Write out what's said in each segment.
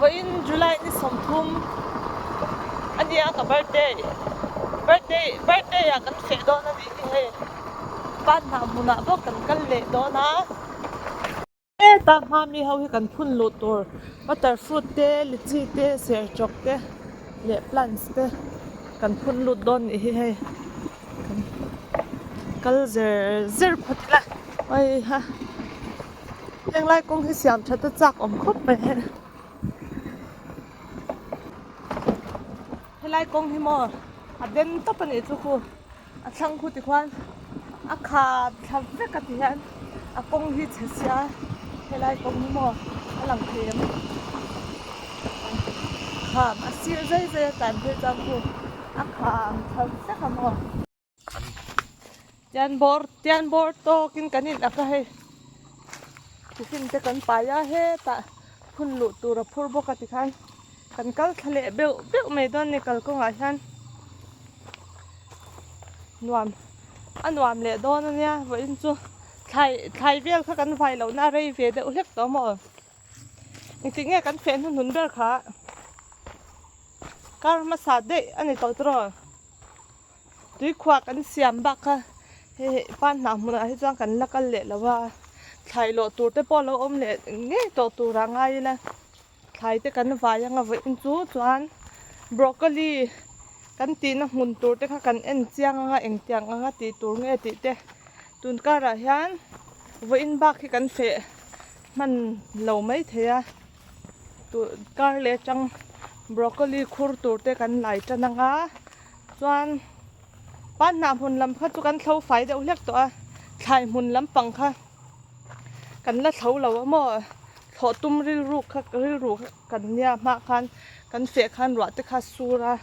Vawiin July ni 30 a nia ka birthday birthday birthday ah kan feh dawn a nih hi hei pan hnah hmunah bawk kan kal leh dawn a. Heta hma mi ho hi kan phun luh tur water fruit te lychee te serchawk te leh plants te kan phun lut dawn nih hi hei kan kal zer zer phawt ila heiha henglai kawng hi siam that a chak awm khawp mai hei helai kawng hi maw a den tawp a nih chu khu. A thlang khu tikhuan a kham thla vek a ti hian a kawng hi chhe sia helai kawng hi maw a lang thei em kham a sir zai zai a tlan phei chuan khu a kham thla vek a maw tian bawr tian bawr tawkin kan in ak a hei tiffin te kan pai a hetah phun luh tur a phur bawk a tikhan. Kan kal thla leh beuh beuh mai dawn a ni kalkawngah hian nuam a nuam leh dawn a nia vawiin chu thlai thlai vel kha kan vai lohna a rei ve deuh hlek tawh maw engtik nge kan feh hnuhnun ber kha kar hmasa daih a ni tawh tawh Tuikhuah kan siam bak kha hei pan hnah hmunah hi chuan kan la kal leh lo a thlai lawh tur te pawh a lo awm leh ngei tawh turah ngai ila. Thlai te kan vai anga vawiin chu chuan broccoli kan tihna hmun tur te kha kan en chiang anga engtiang anga tih tur nge tih te tun karah hian vawiin bak hi kan feh hman lo mai thei a tun kar leh atang broccoli khur tur te kan lai tan anga chuan pan hnah hmun lam kha chu kan thlo fai deuh hlek tawh a thlai hmun lampang kha. Kan la thlo lo a maw? Thlawh tum rilru kha rilru kha kan nia hma khan kan feh khan ruah te kha sur a,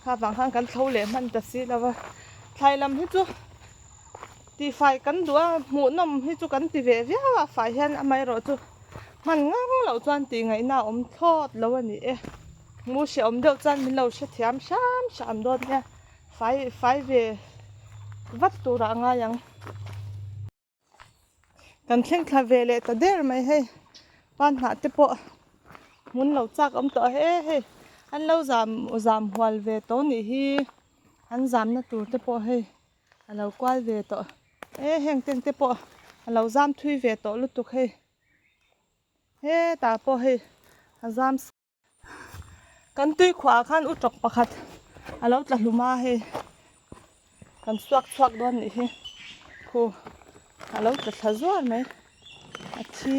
kha vang khan kan thlo leh hman ta si lo va. Thlai lam hi chu tihfai kan duh a, hmuhnawm hi chu kan ti ve viau a, fai hian amaherawh chu hman ngang loh chuan tih ngaihna a awm thlawt lo a ni e. Hmu hrehawm deuh chuan min lo hrethiam hram hram dawn nia, fai fai ve vat turah a ngai ang. Kan thleng thla ve leh ta der mai hei pan hnah te pawh hmun lo chak awm tawh he hei an lo zam zam hual ve tawh nih hi an zamna tur te pawh hei a lo kual ve tawh e heng teng te pawh a lo zam thui ve tawh lutuk hei hetah pawh hei a zam. Kan tui khuah ah khan utawk pakhat a lo tla hlum a hei kan suak chhuak dawn nih hi khu a lo tla thla zuar mai a thi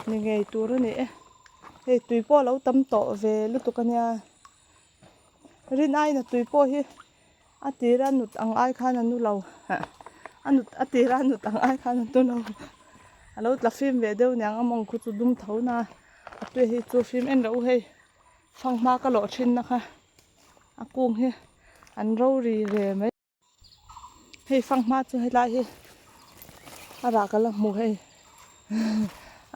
ni ngei tur a ni e hei tui pawh a lo tam tawh ve lutuk a nia rin aiin a tui pawh hi a tira nut ang ai khan a nu lo a nut a tira nut ang ai khan a nu lo a lo tla fim ve deuh niang a mawng khu chu dum tho na a tui hi chu fim en reuh hei fanghma ka lawh thin na kha a kung hi an ro ri ve mai hei fanghma chu helai hi a rah ka la hmu hei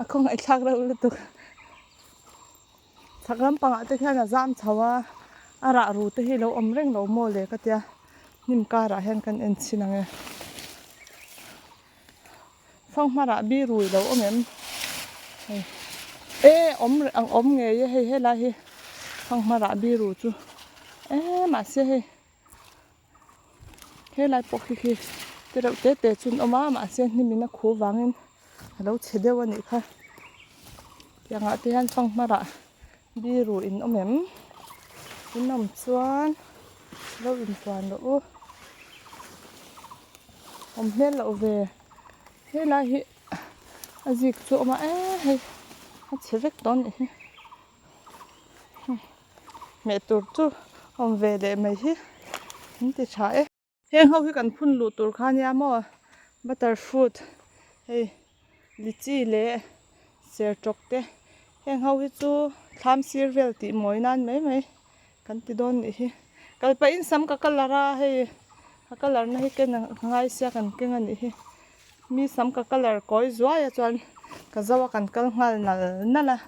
a khawngaih thlak reuh lutuk. Chhak lampangah te hian a zam chho a, a rah ru te hi lo awm reng lo maw le ka tia hnim karah hian kan en chhin ang e. Fanghma rah bi rui lo awm em? Hei e awm ang awm ngei e hei helai hi fanghma rah bi ru chu e mahse hei helai pawh khi khi te reuh te te chu an awm a mahse hnim in a khu vangin a lo chhe deuh a nih kha tiangah te hian fanghma rah biru in awm em in awm chuan lo intuan rawh u awm hmel loh ve helai hi a zik chu a awm a e hei a chhe vek tawh a nih hi hmeh tur chu awm ve leh mai hi an ti tha e. Heng ho hi kan phun luh tur kha ania maw butter fruit hei lychee leh sertawk te heng ho hi chu thlam sir vel tih mawi nan mai mai kan ti dawn nih hi kal pahin sam ka colour a hei a colour na hi ken a ngai sia kan keng a nih hi mi sam ka colour kawi zuai a chuan ka zo a kan kal nghal nal nal a.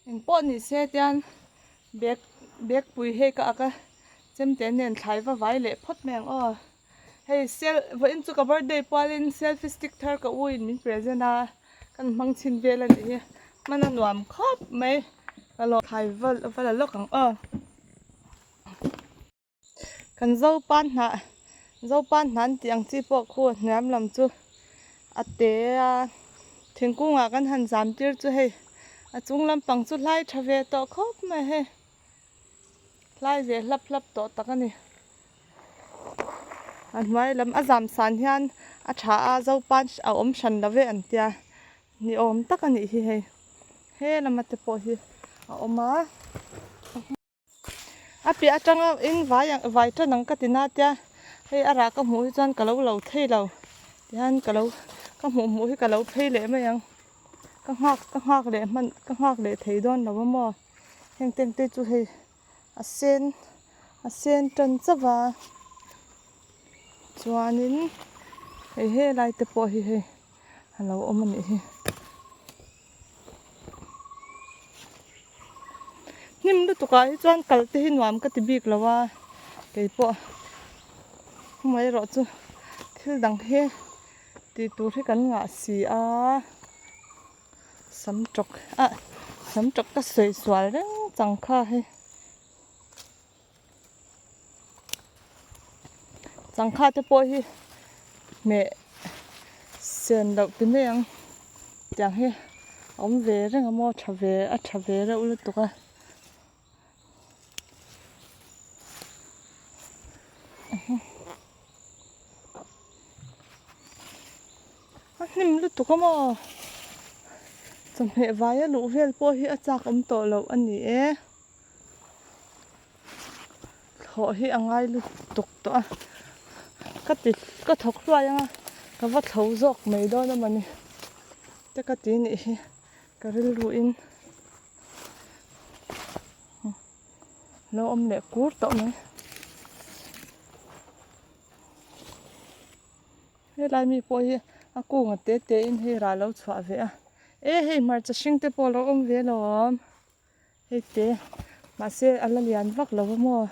Engpawh ni se tian bag bag pui hei ka ak a chemte nen thlai va vai leh phawt mai ang aw. Hei sel vawiin chu ka birthday pualin selfie stick thar ka u in min present a kan hmang chhin vel a nih hi hman a nuam khawp mai ka lo thai val val a lawk ang aw. Kan zopa hnah zopa hnah an tih ang chi pawh khu a hniam lam chu a te a thingkung ah kan han zam tir chu hei a chung lampang chu hlai tha ve tawh khawp mai hei hlai ve hlap hlap tawh tak a ni. A hnuai lam a zam san hian a tha a zopa a awm hran lo ve an tia ni awm tak a nih hi hei he lama te pawh hi a awm a. A piah atanga eng vai ang vai tan ang ka ti na tia hei a rah ka hmuh hi chuan ka lo lo thei lo tihian ka lo ka hmuh hmuh hi ka lo phei leh mai ang ka nghak ka nghak leh hman ka nghak leh thei dawn lo a maw heng te te chu hei a sen a sen tan chauh va chuanin hei helai te pawh hi hei a lo awm a nih hi. Hnim lutuk ah hi chuan kal te hi nuam ka ti bik lo a keipawh amaherawh chu thil dang hi tih tur hi kan ngah si a sam tawk ah sam tawk ka sawi sual reng chang kha hei changkha te pawh hi hmeh sen loh ti mai ang tiang hi a awm ve reng a maw tha ve a tha ve reuh lutuk a a hnim lutuk a maw chawhmeh vaia luh vel pawh hi a chak awm tawh loh a ni e. Thlawh hi a ngai lutuk tawh a ka ti ka thawk hluai ang a ka va thlo zawk mai dawn a mawni te ka ti nih hi ka rilru in lo awm leh kur tawh mai helai mi pawh hi a kung a te te in hei rah lo chhuah ve a e hei hmarcha hring te pawh a lo awm ve alawm. Hei te mahse a la lian vak lo a maw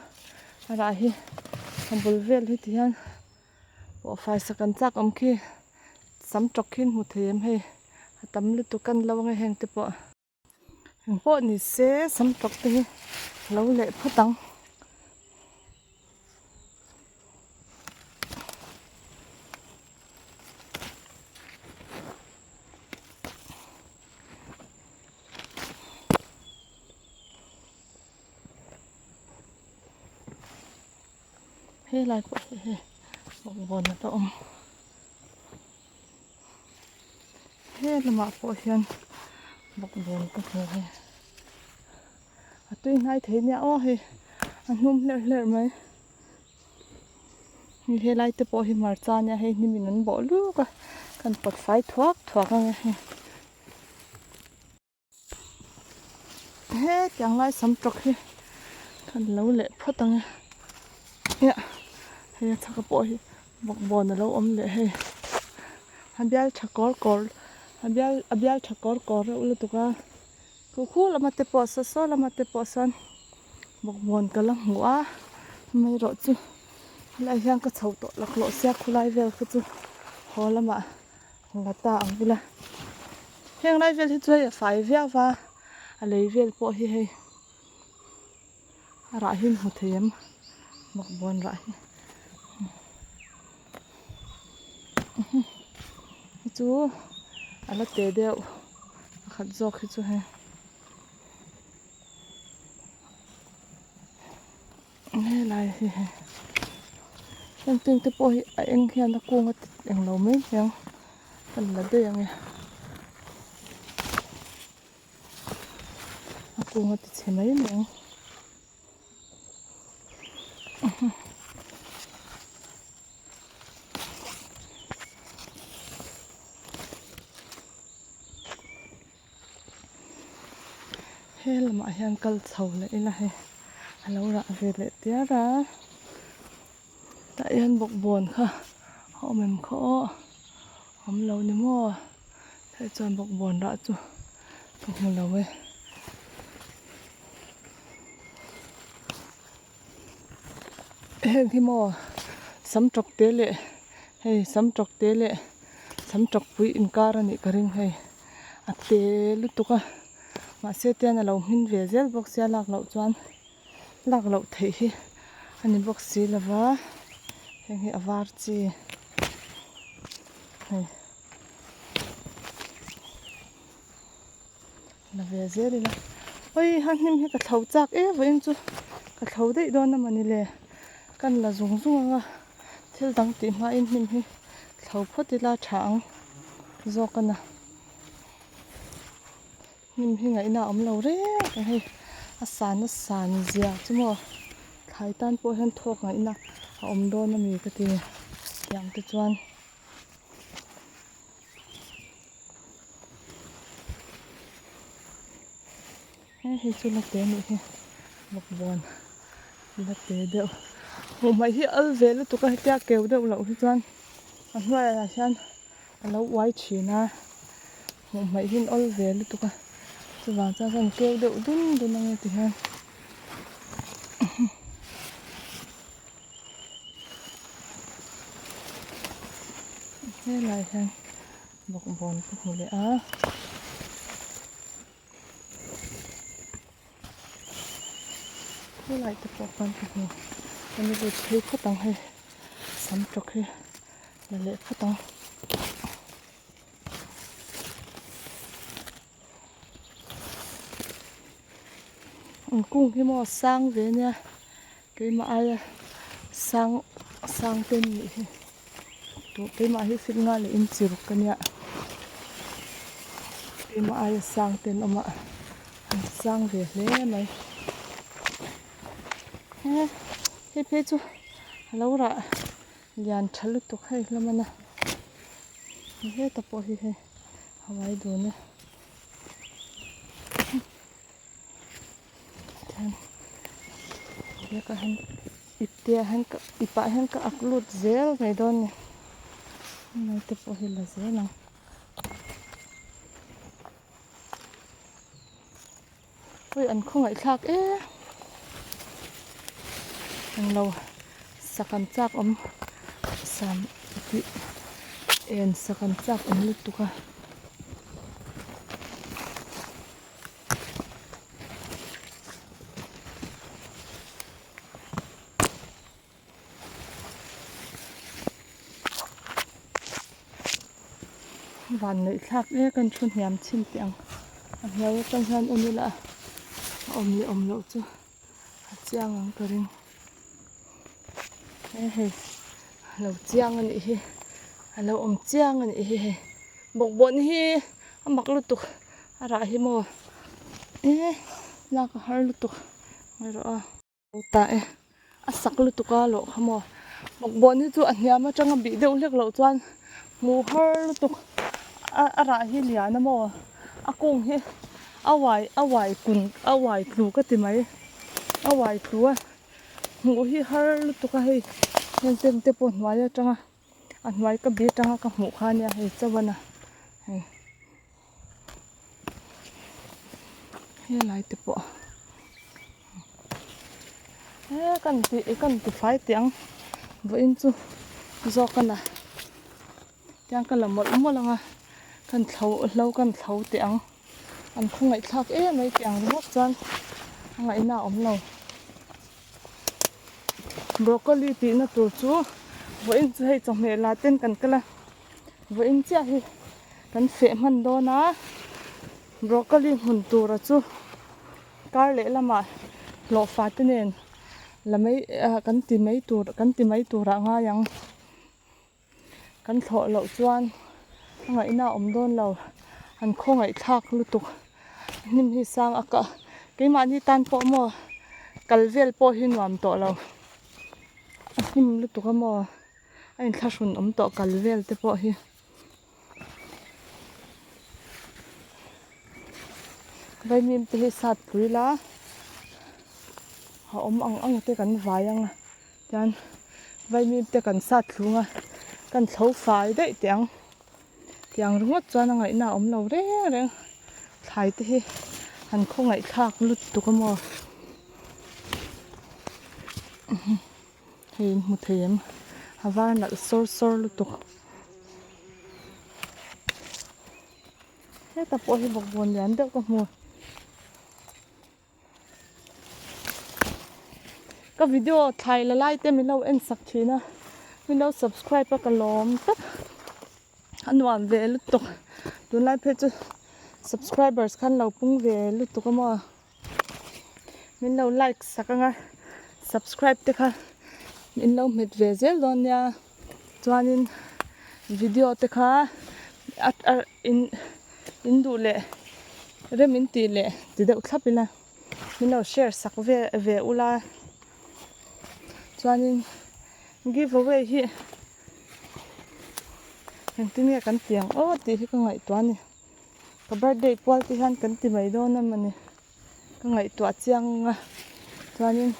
a rah hi a bul vel hi ti hian pawh fai sak an chak awm khi sam tawk khi an hmu thei em hei a tam lutuk an lo ang e heng te pawh eng pawh ni se sam tawk te hi lo leh phawt ang. Helai pawh hi hei bawkbawn a la awm he lamah pawh hian bawkbawn ka hmu hei a tui hnai thei nia aw hei a hnum hlerh hlerh mai hei helai te pawh hi hmarcha ania hei hnim in an bawh luk a kan pawt fai thuak thuak ang e hei. Hetiang lai sam tawk hi kan lo leh phawt ang e ia hei a chhaka pawh hi bawkbawn a lo awm leh hei a bial tha kawr kawr a bial a bial tha kawr kawr reuh lutuk a khu khu lama te pawh saw saw lama te pawh sawn bawkbawn ka la hmu a amaherawhchu helaiah hian ka chho tawh laklawh sia khulai vel kha chu haw lamah. La ta ang ila heng lai vel hi chu hei a fai viau va a lei vel pawh hi hei a rah hi an hmu thei em bawkbawn rah hi hi chu a la te deuh pakhat zawk hi chu hei helai hi hei heng teng te pawh hi a eng hian a kung a ti englo mai mai ang kan la daih ang e a kung a ti chhe mai mai ang. He lamah hian kal chho leh ila hei a lo rah ve leh tiar a tah hian bawkbawn kha a awm em khaw aw awm lo ni maw hei chuan bawkbawn rah chu ka hmu lo e. Heng hi maw Sam tawk te leh hei sam tawk te leh sam tawk pui inkar a nih ka ring hei a te lutuk a mahse tian a lo hmin ve zel bawk sia lak loh chuan lak loh theih hi a ni bawk si lo va heng hi a var chi hei la ve zel ila oi ha hnim hi ka thlo chak em vawiin chu ka thlo daih dawn a mawni le kan la zung zung ang a thil dang tih hmain hnim hi thlo phawt ila tha ang zawk a na hnim hi ngaihna a awm lo reng reng hei a san a san zia chu maw thlai tan pawh hian thawk ngaihna a awm dawn a mi ka ti tiang te chuan. He hei chu la te anih hi bawkbawn la te deuh hmuh hmaih hi al ve lutuk a hetia keu deuh loh hi chuan a hnuaiah hian a lo uai thin a hmuh hmaih hi an awl ve lutuk a chuvang chuan kan keu deuh dun dun ang e ti hian. Helai hian bawkbawn ka hmu leh a. Helai te pawh khan ka hmu a ni lut phei phawt ang hei sam tawk hi la leh phawt ang. An kung hi maw sang ve nia keimah aia sang sang te an nih hi tawh keimah hi fit nga leh in chi ruk ania keimah aia sang te an awm a an sang ve hle mai he hei phei chu a lo rah lian tha lutuk hei hlawm a na heta pawh hi hei hawaii dun e. Biakah hian ipte ah hian ka ipah hian ka ak lut zel mai dawn a ni helai te pawh hi la zel ang ui an khawngaih thlak em englo sak an chak awm sam tih en sak an chak awm lutuk a. Van neih thlak e kan thu hniam chhin teh ang a hnuai atang hian en ila a awm leh awm loh chu a chiang ang ka ring he hei a lo chiang a nih hi a lo awm chiang a nih hi hei bawkbawn hi a mak lutuk a rah hi maw e lak a har lutuk erawh a ta e a sak lutuk a lawh kha maw bawkbawn hi chu a hniam atanga bih deuh hlek loh chuan hmuh har lutuk a a rah hi lian a maw a kung hi a uai a uai kun a uai tlu ka ti mai a uai tlu a hmuh hi har lutuk a hei heng te te pawh hnuai atanga a hnuai ka bi atanga ka hmuh kha ania hei chauh a na hei helai te pawh he kan ti kan ti fai teh ang vawiin chu zawk a na tiang ka la mawlh mawlh ang a kan thlo hlo kan thlo teh ang an khawngaih thlak em mai tih ang ringawt chuan a ngaihna a awm lo. Broccoli tihna tur chu vawiin chu hei chawhmeh la ten kan kal a vawiin chiah hi kan feh hman dawn a broccoli hmun tura chu kar leh lamah hlawhfa te nen la mai ah kan ti mai tur kan ti mai turah a ngai ang kan thlawh loh chuan a ngaihna a awm dawn lo an khawngaih thlak lutuk hnim hi sang a kah keimahni tan pawh maw kal vel pawh hi nuam tawh lo a hnim lutuk a maw a inthlahrun awm tawh kal vel te pawh hi. Vaimim te hi sat pui la a awm ang ang te kan vai ang a tian vaimim te kan sat thlung a kan thlo fai daih teh ang tiang ringawt chuan a ngaihna a awm lo reng reng thlai te hi an khawngaih thlak lutuk a maw hei in hmu thei em. A var nalh sawr sawr lutuk. Heta pawh hi bawkbawn lian deuh ka hmu. Ka video thlai la lai te min lo en sak thin a, min lo subscribe a ka lawm tlat. A nuam ve lutuk. Tunlai phei chu subscribers khan lo pung ve lutuk a maw. Min lo like sak anga subscribe te kha min lo hmet ve zel dawn nia. Chuanin video te kha a a in in duh leh rem in tih leh ti deuh thlap ila min lo share sak ve ve ula. Chuanin give away hi engtin nge kan ti ang aw tih hi ka ngaihtuah a ni. Ka birthday pual te hian kan ti mai dawn a mawni ka ngaihtuah chiang a chuanin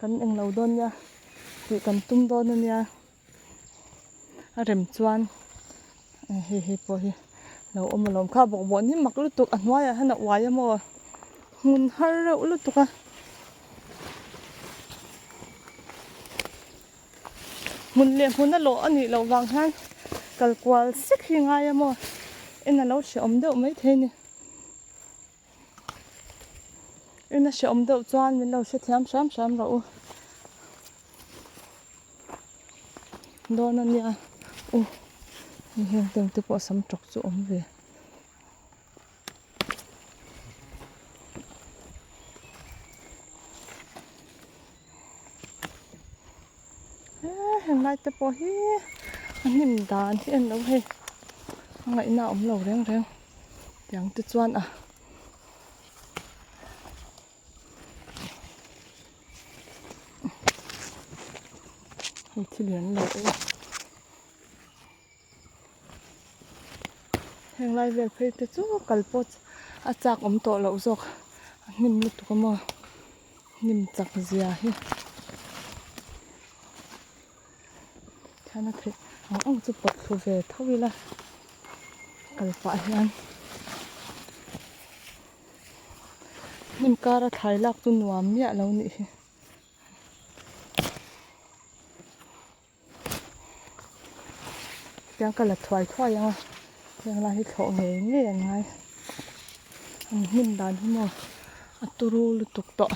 kan englo dawn nia tih kan tum dawn a nia a rem chuan hei hei pawh hi lo awm alawm kha bawkbawn hi mak lutuk a hnuaiah hian a uai a maw hmun har reuh lutuk a. Hmun leh hmun a lawh a nih loh vang hian kal kual sek hi ngai a maw en a lo hrehawm deuh maithei a ni. En a hrehawm deuh chuan min lo hrethiam hram hram rawh u. Dawn a nia u hei heng te ang te pawh sam tawk chu awm ve. Heng lai te pawh hi a hnim dan hi en lo hei a ngaihna a awm lo reng reng tiang te chuan a hei thil hi an lo ei a heng lai vel phei te chu kal pawh a chak awm tawh loh zawk a hnim lutuk a maw. Hnim chak zia hi thian a theih ang ang chu pawt thlu ve tho ila kal pah hian hnim kara thlai lak chu nuam miah lo nih hi. Tiang ka la thuai thuai ang a heng lai hi thlawh ngei ngei an ngai an hnim dan hi maw a turu lutuk tawh.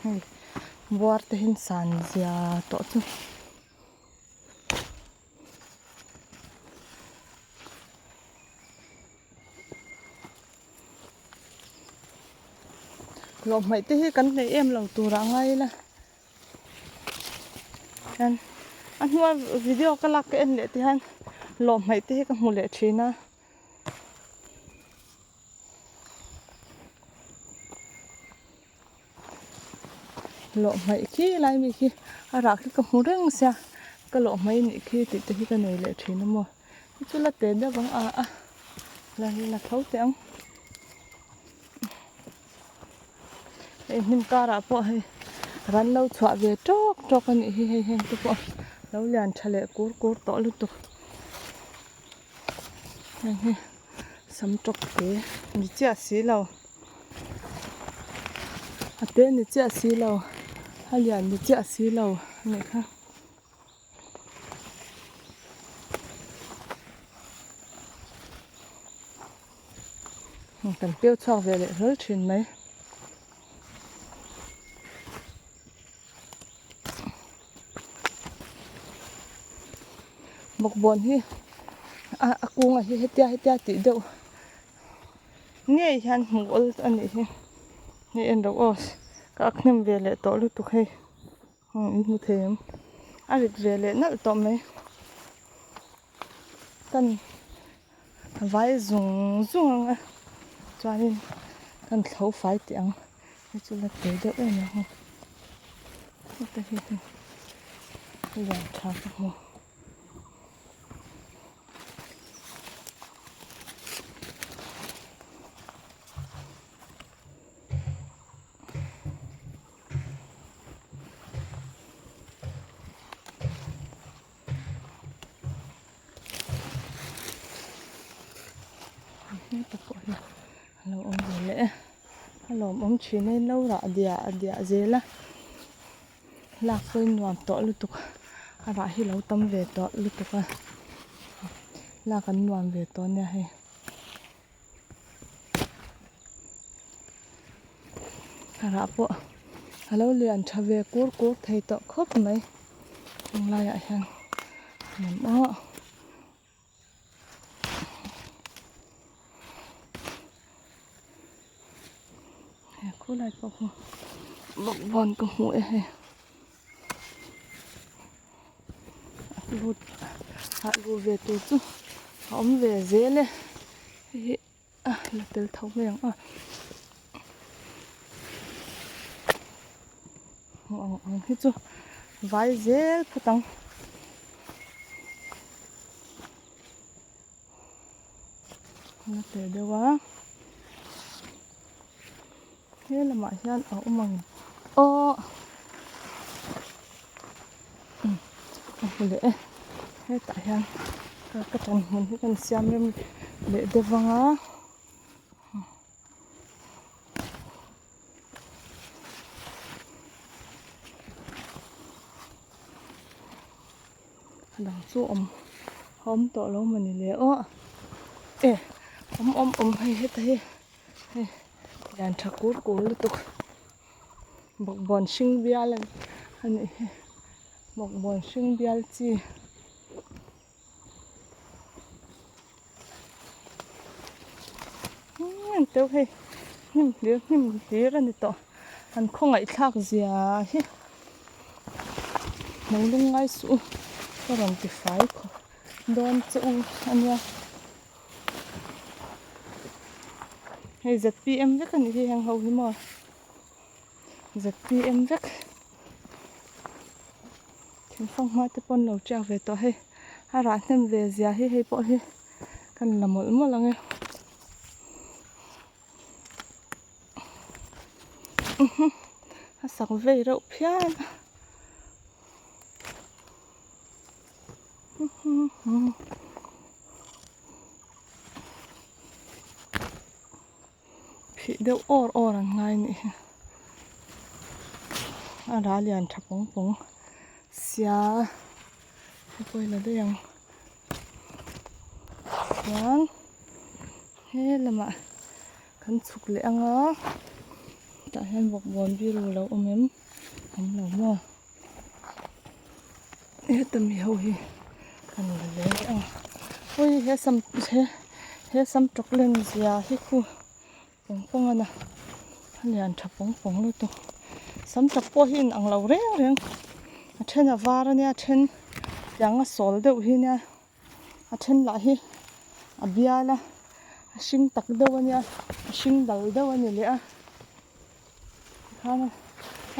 Hei buar te hi san zia tawh chu. Lawhhmaih te hi kan hneih em lo tur ah ngai ila hian a hnua video ka lak ka en leh te hian lawhhmaih te hi ka hmu leh thin a. Lawh hmaih khi lai mi khi a rah khi ka hmu reng sia ka lawh hmaih nih khi tih te hi ka nei leh thin a maw hi chu la te deuh ang a a la hi la tho teh ang hei hnim karah pawh hei ran lo chhuah ve tawk tawk a nih hi hei heng te pawh lo lian tha leh kur kur tawh lutuk heng hi sam tawk te ni chiah si lo. A te ni chiah si lo a lian ni chiah si lo a nih kha. Kan peu chhuak ve leh hlawl thin mai. Bawkbawn hi a kungah hi hetia hetia tih deuh. Ngei hian hmuh awl a nih hi hei en rawh aw ka ak hnem ve leh tawh lutuk hei in hmu thei ang a rit ve leh nalh tawh mai kan vai zung zung ang a chuanin kan thlo fai teh ang hei chu la tui deuh em ang heta hi hei lian tha ka hmu. Heta pawh hi. lawmawm thin a in lo rah diah diah zel a lak pawhin nuam tawh lutuk a rah hi lo tam ve tawh lutuk a lak an nuam ve tawh a nia hei. A rah pawh a lo lian tha ve kur kur thei tawh khawp mai heng laiah hian nuam aw. He khulai pawh khu bawkbawn ka hmu e hei a lut ah luh ve tur chu a awm ve zel e hei hi a la tel tho mai ang a hmuh ang ang hi chu vai zel phawt ang. La teh deuh a he lamah hian a awm ang aw a hmu leh e hetah hian ka ṭan hmun hi kan siam rem leh deuh vang a. A dang chu awm a awm tawh lo mawni le aw e awm awm awm hei heta hi hei lian tha kur kur lutuk bawkbawn hring bial a nih hi bawkbawn hring bial chi. Teuh hei hnim hlir hnim hlir a ni tawh an khawngaih thlak zia hi lo lungngai suh u ka rawn ti fai khawp dawn che u a nia hei zpm vek a nih hi heng ho hi maw zpm vek. Thingfang hma te pawn lo tiak ve tawh hei a rah hnem ve zia hi hei pawh hi kan la mawlh mawlh ang e a sak vei reuh phian a Phih deuh awr awr an ngai nih hi a ral lian tha pawng pawng sia hei pawh hi la daih ang chuan he lamah kan chhuk leh ang a tah hian bawkbawn biru a lo awm em awm lo maw heta mi ho hi kan la leh leh ang ui he sam he he sam tawk len zia hi khu pawng pawng a na a lian tha pawng pawng lutuk sam tawk pawh hi inang lo reng reng a then a var a nia a then tiang a sawl deuh hi nia a then lah hi a bial a a hring tak deuh a nia a hring dal deuh a ni leh a. Tikhan a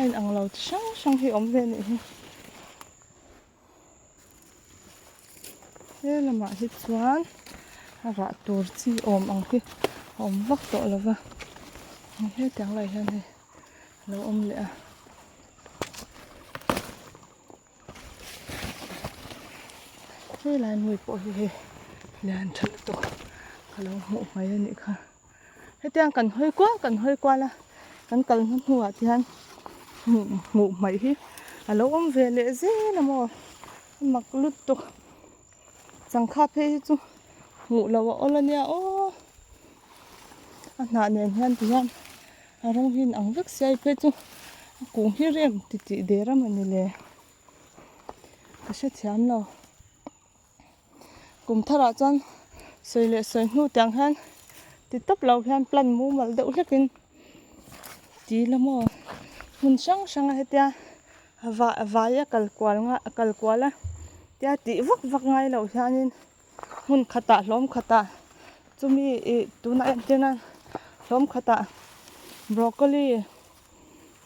in ang lo chi hrang hrang hi awm ve a nih hi. He lamah hi chuan a rah tur chi awm ang hi a awm vak tawh lo va, hetiang lai hian hei a lo awm leh a. Helai hmui pawh hi hei lian tha lutuk ka lo hmuh mai a nih kha. Hetiang kan hawi kual kan hawi kual a kan kal hnu hnuah te hian hmuh hmuh hmaih hi a lo awm ve leh zel a maw a mak lutuk changkha phei hi chu hmuh loh a awl a nia aw a hnah nen hian ti hian a rawng hi inang vek sia hei phei chu a kung hi rem ti tih der a mawni le ka hrethiam lo. Kum tharah chuan sawi leh sawi hnu tiang hian ti tawp lo hian plan mumal deuh hlekin ti la maw hmun hrang hrang a hetia vah vaia kal kual nga kal kual a tia tih vak vak ngai loh hianin hmun khatah hlawm khatah chumi ih tunah entir nan hlawm khatah broccoli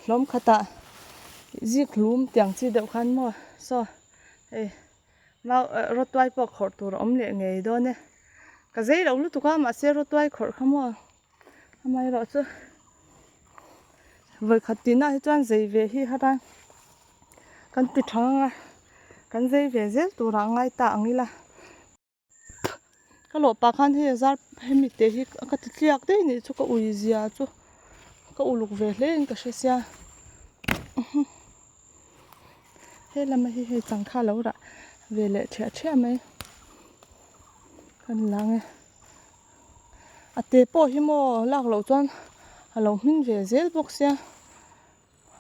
hlawm khatah zik hlum tiang chi deuh khan maw saw hei. Mau rawtuai pawh khawrh tur a awm leh ngei dawn e. Ka zei lo lutuk a mahse rawtuai khawrh kha maw amaherawhchu vawikhat tihna hi chuan zei ve hi har a kan ti tha ang a kan zei ve zel turah a ngai ta ang ila. Ka lawh pah khan hei a zar hemi te hi ka ti tliak daih anih chu ka ui zia chu. Ka uluk ve hle in ka hre sia. He lama hi hei changkha lo rah ve leh thiah thiah mai. Kan lang e. A te pawh hi maw lak loh chuan a lo hmin ve zel bawk sia.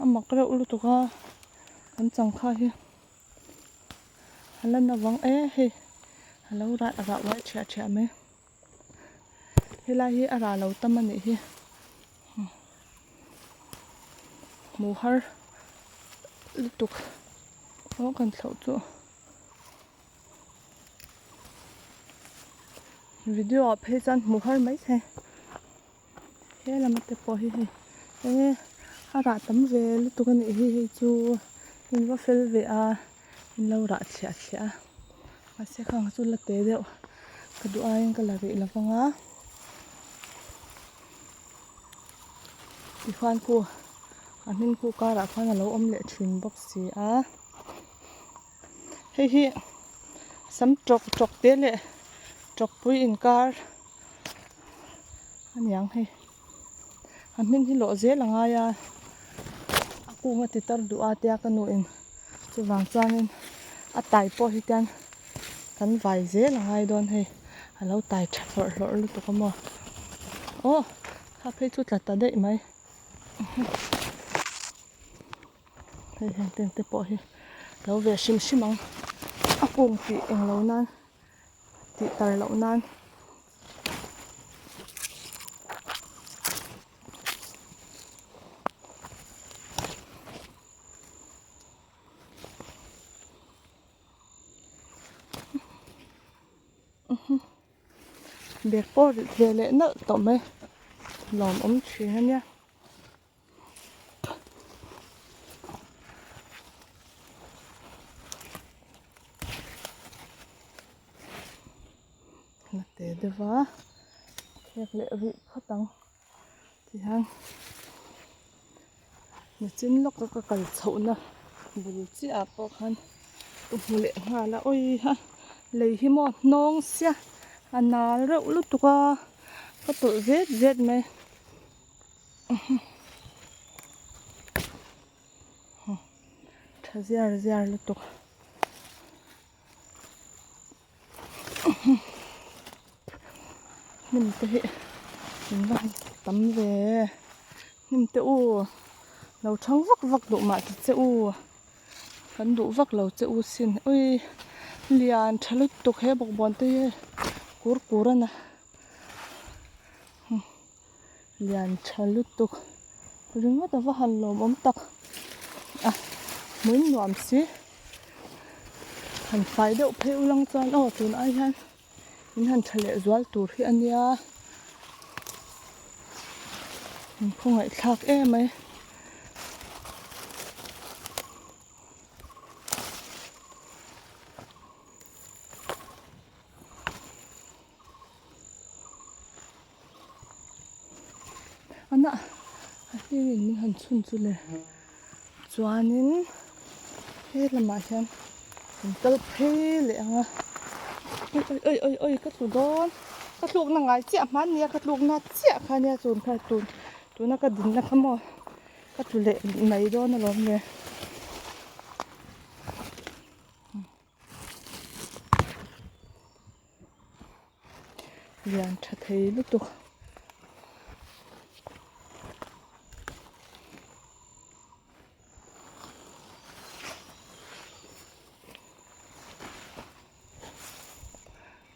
A mak reuh lutuk a kan changkha hi a la na vang e hei a lo rah rah uai thiah thiah mai. Helai hi a rah lo tam a nih hi hmuh har lutuk aw kan thlauh chu video ah phei chuan hmuh har mai thei he lam te pawh hi hei enge a rah tam ve lutuk a nih hi hei chu in va fel ve a in lo rah thliah thliah a mahse khang chu la te deuh ka duh aiin ka la rih lo vang a tichuan khu a hmin khu karah khuan a lo awm leh thin bawk si a hei hi sam tawk tawk te leh tawkpui inkar a niang hei a hmin hi lawh zel a ngai a a kung a ti tar duh a tia ka nu in chuvang chuanin a tai pawh hi tian kan vai zel a ngai dawn hei a lo tai tha hlawrh hlawrh lutuk a maw aw kha phei chu tla ta daih mai hei heng te te pawh hi lo ve hrim hrim ang a kung tih englo nan tih tar loh nan. Bag pawh rit ve leh nalh tawh mai lawm awm thin a nia. La te deuh va khek leh rih phawt ang tihian nichin lawka ka kal chhohna bul chiah ah pawh khan ka hmu leh nghal a awi ha lei hi maw hnawng sia a nal reuh lutuk a ka tawlh zet zet mai. Tha ziar ziar lutuk hnim te hi in va han tam ve hnim te u lo thang vak vak duh mah ta che u kan duh vak lo che u sin ui lian tha lutuk he bawkbawn te hi kur kur a na. Lian tha lutuk ringawt a va han lawmawm tak a hmui nuam si han fai deuh phei ulang chuan aw tun ai hian in han tha leh zual tur hi a nia in khawngaih thlak em mai. Ana a hlir in min han chhun chu le chuanin he lamah hian kan kal phei leh ang a oi oi oi oi ka tlu dawn ka tlukna ngai chiah hmanni a ka tlukna chiah kha ania tun kha tun tuna ka dinna kha maw ka tlu leh mai dawn alawm le. Lian tha thei lutuk.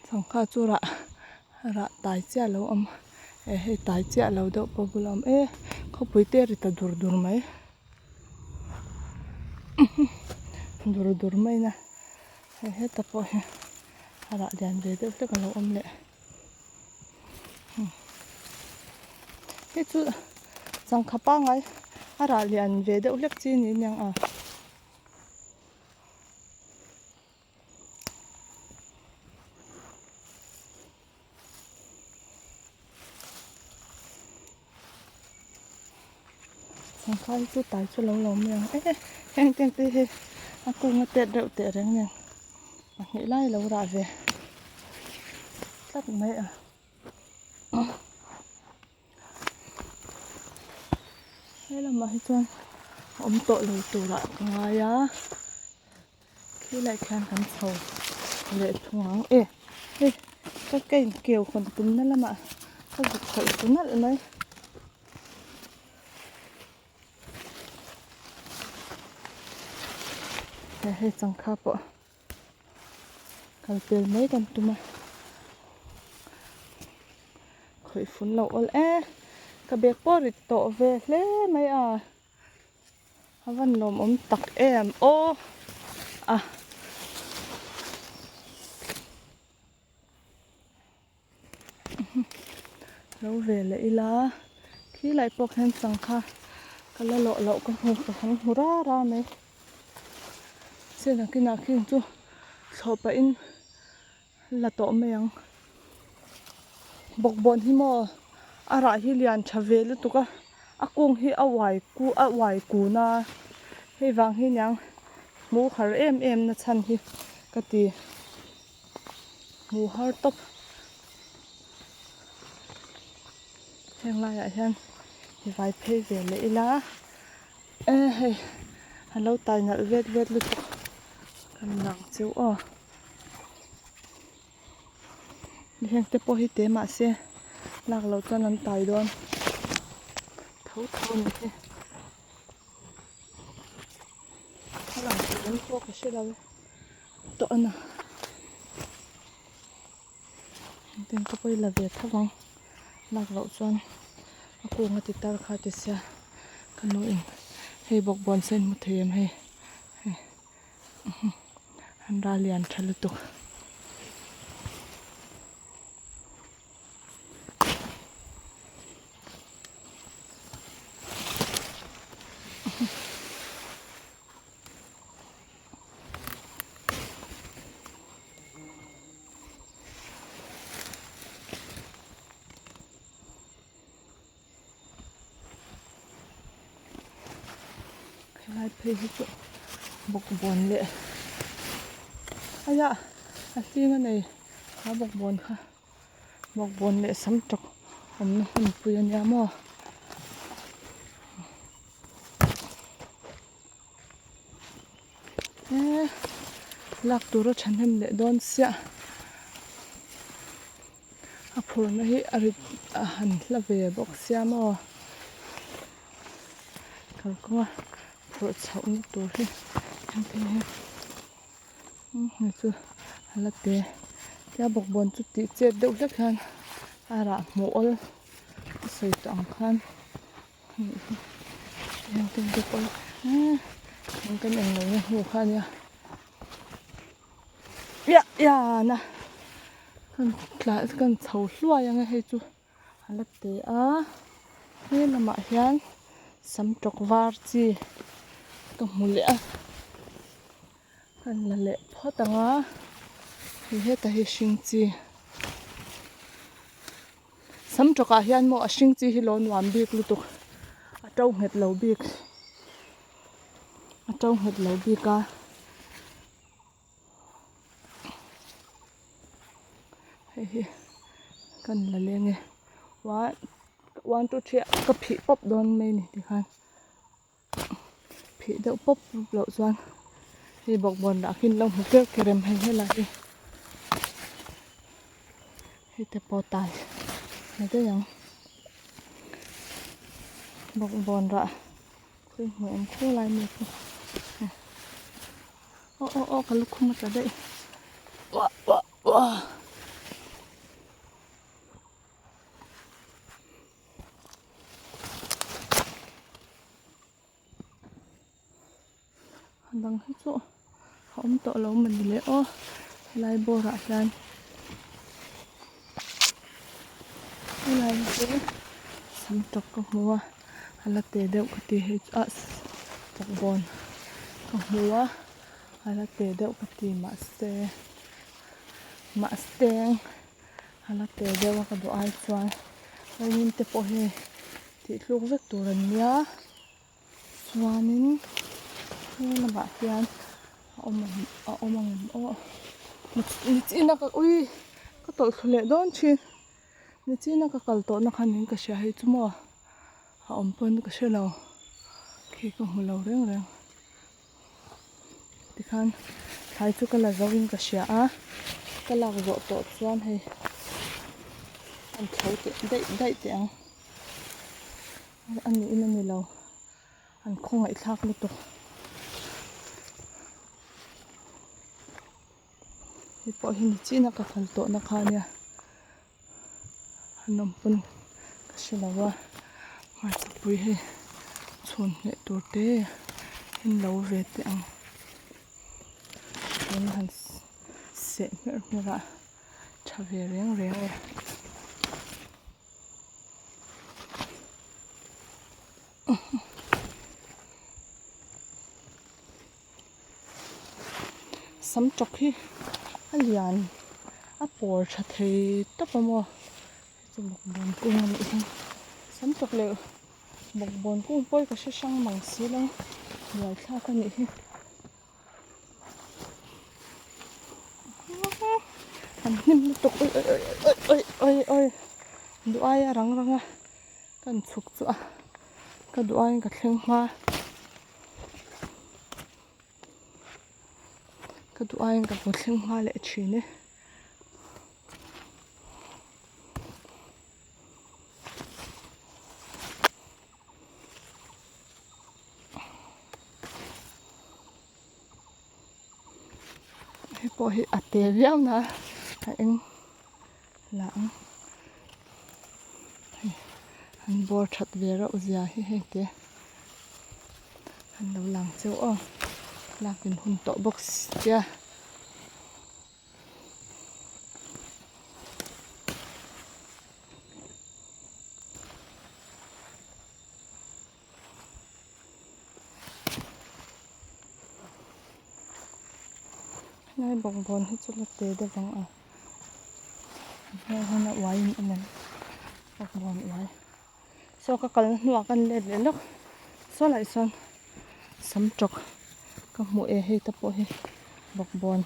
Sangha chu rah rah tai chiah lo awm eh hei tai chiah lo deuh pawh bula awm e khawpui te a ri ta dur dur mai. Dur dur mai na hei heta pawh hi a rah lian ve deuh hlek a lo awm leh hei chu changkha pangngai a rah lian ve deuh hlek chi niin ang a. Sangha hi chu tai chu lo lo mai ang e heng te te hi a kung a tet reuh teh reng nen pahnih lai lo rah ve tlat mai a. He lamah hi chuan a awm tawh lo turah ka ngai a khi lai khian kan chho leh thung ang e hei ka ka inkeu hawn tumna lamah ka zuk khawih ta nalh mai. Hei changkha pawh kal pel mai kan tum a khawih fun lo awl e ka bag pawh rit tawh ve hle mai a a van lawmawm tak em aw a. Lo ve leh ila khi lai pawh khian sangha ka la lawh loh ka hmu ka han hmu ra ra mai chian kinah khian chu thlawh pahin la tawh mai ang bawkbawn hi maw a rah hi lian tha ve lutuk a a kung hi a uai ku a uai kun a hei vang hi niang hmuh har em em na chhan hi ka ti. Hmuh har tawp heng laiah hian i vai phei ve leh ila e hei a lo tai nalh vet vet lutuk kan lang cheu aw heng te pawh hi te mahse lak loh chuan an tai dawn tho tho a ni hi. A lang thei em pawh ka hre lo e tawh a na engtin ka pawi la ve tho ang lak loh chuan a kung a ti tar kha ti sia ka nu in hei bawkbawn sen hmu thei em hei hei an ral lian tha lutuk. Helai phei hi chu bawkbawn leh aiah a hling a nei a bawkbawn kha. Bawkbawn leh sam tawk awmna hmunpui a nia maw. Eee lak tur a thahnem leh dawn siah a phurna hi a rit a han hla ve bawk sia maw kalkawnga phurh chhohna tur hi engtin nge. Hei chu a la te tia bawkbawn chu tih chet deuh hlek hian a rah hmuh awl a sawi tawh ang khan heng te te pawh hi eng kan eng lo na hnu kha ania iah ian a kan tla kan chho hluai ang e hei chu a la te a he lamah hian sam tawk var chi ka hmu leh a kan la leh phawt ang a hei hetah hi hring chi sam tawkah hian maw a hring chi hi lo nuam bik lutuk a to nghet lo bik a to nghet lo bik a. Hei hi kan la leng e one one two three ah ka phih pawp dawn mai a ni tikhan phih deuh pawp loh chuan hei bawkbawn lah khi an lo hmu ker ker em hei helai hi hei te pawh tai ni daih ang bawkbawn rah khawi hmuh awm khaw lai mi chu. Aw aw aw ka lukhum a tla daih uah uah uah. A dang hi chu a awm tawh lo mawni le aw helai bawr ah hian helai hi chu sam tawk ka hmu a a la te deuh ka ti hei chu ah bawkbawn ka hmu a a la te deuh ka ti mahse mahse a la te deuh a ka duh ai chuan vawin te pawh hei tih tluk vek tur an nia chuanin he lamah hian a awm ang a awm ang em aw nichina ka ui ka tawlh thlu leh dawn thin. Nichina ka kal tawhna khan in ka hria hei chu maw a awm pawn ka hre lo. Khi ka hmu lo reng reng. Tikhan thlai chu ka la zo in ka hria a, ka lak zawh tawh chuan hei an thlo teh daih daih teh ang. A nih in a ni lo, an khawngaih thlak lutuk. Hei pawh hi ni chin a ka kal tawh na kha ania. An awm pawn ka hre lo a hmarchapui hei chhun hneh tur te in lo ve teh ang chuan han seh hmerh hmerh a tha ve reng reng e. Sam tawk hi a lian a pawr tha thei tawp a maw chu bawkbawn kung a nih hi sam tawk leh bawkbawn kung pawh hi ka hre hrang mang si lo buai thlak a nih hi an hnim lutuk awi awi awi awi awi duh aia rang rang a kan chhuk chu a ka duh aiin ka thleng hma. Ka duh aiin ka lo thleng hma leh thin e. Hei pawh hi a te viau na a eng lah ang hei an bawr that ve reuh zia hi hei te an lo lang cheu aw lak in hun tawh bawk sia. Helai bawkbawn hi chu la te deuh ang a hmel hian a uai in awm ang bawkbawn uai saw ka kalna hnuah kan let leh lawk saw lah sawn sam tawk ka hmuh e hei te pawh hi bawkbawn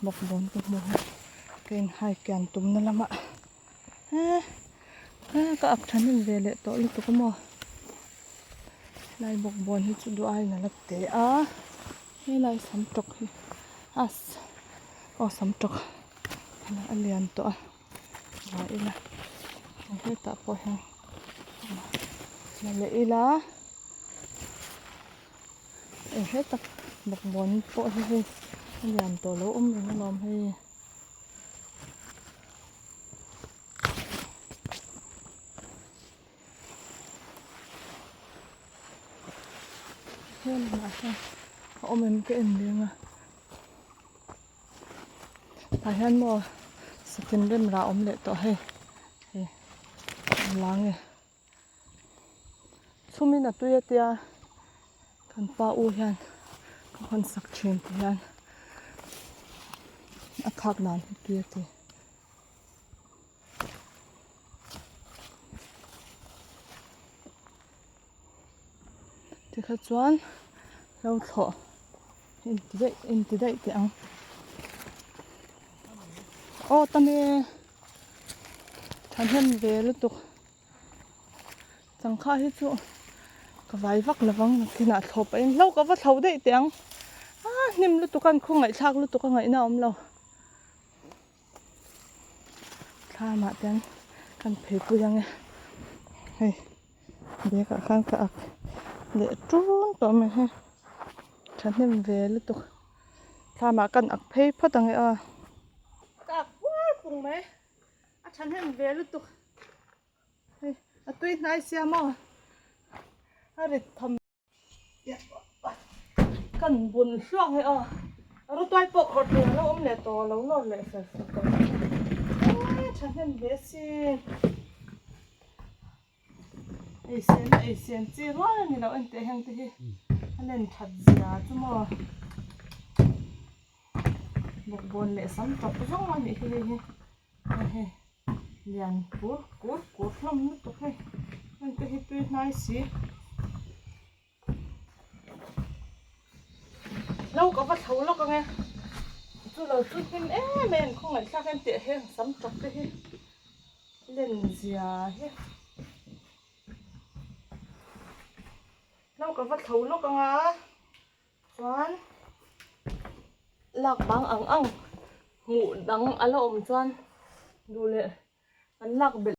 bawkbawn ka hmu a ka in hai kian tumna lamah. He he ka ak thahnem ve leh tawh lutuk a maw helai bawkbawn hi chu duh aiin a la te a helai sam tawk hi as aw sam tawk a lian tawh a la ila hetah pawh hian la leh ila eng hetak bawkbawn pawh hi hei a lian tawh lo awm reng alawm hei. He lamah hian a awm em ka en leng a tah hian maw satin rem rah a awm leh tawh hei hei a lang e chhumin a tui a tia kan pa u hian ka hawn sak thin ti hian a khak dan hi tui a ti. Tikha chuan lo thlawh inti daih inti daih teh ang aw tame thahnem ve lutuk changkha hi chu ka vai vak lovang nakinah thlawh pahin hlo ka va thlo daih teh ang a hnim lutuk a an khawngaihthlak lutuk a ngaihna a awm lo. Thlamah te kan phei pui ang e hei bag ah khan ka ak leh tun tawh mai hei thahnem ve lutuk thlamah kan ak phei phawt ang e aw ka ak puar pung mai a thahnem ve lutuk hei a tui hnai sia maw a rit tham. Kan bun hluak hi aw rawtuai pawh khawrh tur a lo awm leh tawh lo lawr leh fer fer tawh e thahnem ve si ei sen a ei sen chi rual a ni lo enteh heng te hi a len that zia chu maw bawkbawn leh sam tawp zawng a nih hi hei hi hei. Lian kur kur kur hlawm lutuk hei heng te hi tui hnai si hlo ka va thlo lawk ang e chu lo chu hnim em em khawngaih thlak em tih heng sam tawk te hi len zia hi. Hlo ka va thlo lawk ang a chuan lak bang ang ang hmuh dang a la awm chuan duh leh an lak belh.